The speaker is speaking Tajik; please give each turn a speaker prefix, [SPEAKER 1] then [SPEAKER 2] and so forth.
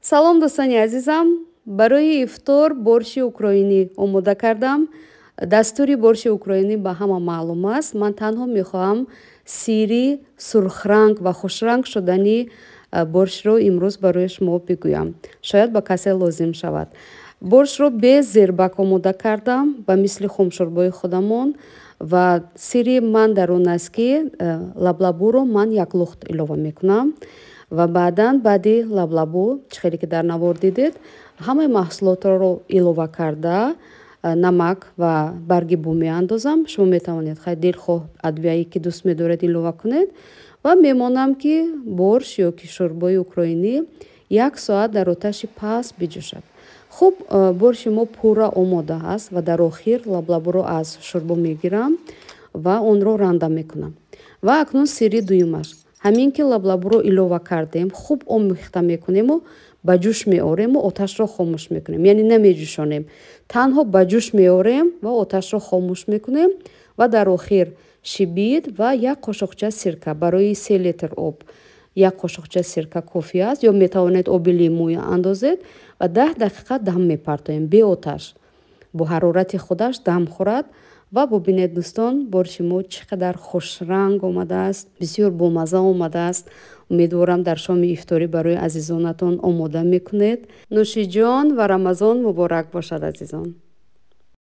[SPEAKER 1] Салом, дӯстони азизам. Барои ифтор борщи украинӣ омода кардам. Дастури борщи украинӣ ба ҳама маълум аст. Ман танҳо мехоҳам сирри сурхранг ва хушранг шудани борщро имрӯз барои шумо бигӯям. Шояд ба касе лозим шавад. Борщро без зирбак омода кардам, ба мисли хумшӯрбои худамон, ва сирри ман дар он аст, ки лаблабуро ман як лухт илова мекунам ва баъдан баъди лаблабу, чӣ хеле ки дар навор дидед, ҳамаи маҳсулотро илова карда, намак ва барги бу меандозам. Шумо метавонед хай дилхоҳ адвияе ки дӯст медоред илова кунед ва мемонам, ки борщ ё ки шӯрбои украинӣ як соат дар оташи паст биҷӯшад. Хуб, борщи мо пурра омода аст ва дар охир лаблабуро аз шӯрбо мегирам ва онро ранда мекунам. Ва акнун сирри дуюмаш: ҳамин ки лаблабуро илова кардем, хуб омехта мекунему ба ҷӯш меорему оташро хомӯш мекунем, яъне намеҷӯшонем, танҳо ба ҷӯш меорем ва оташро хомӯш мекунем. Ва дар охир шибит ва як қошуқча сирка. Барои 3 литр об як қошуқча сирка кофӣ аст ё метавонед оби лимӯ андозед ва 10 дақиқа дам мепартоем, беоташ, бо ҳарорати худаш дам хӯрад. Ва бубинед, дӯстон, борщи мо чӣ қадар хушранг омадааст, бисёр бомазза омадааст. Умедворам, дар шоми ифторӣ барои азизонатон омода мекунед. Нӯшиҷон ва Рамазон муборак бошад, азизон.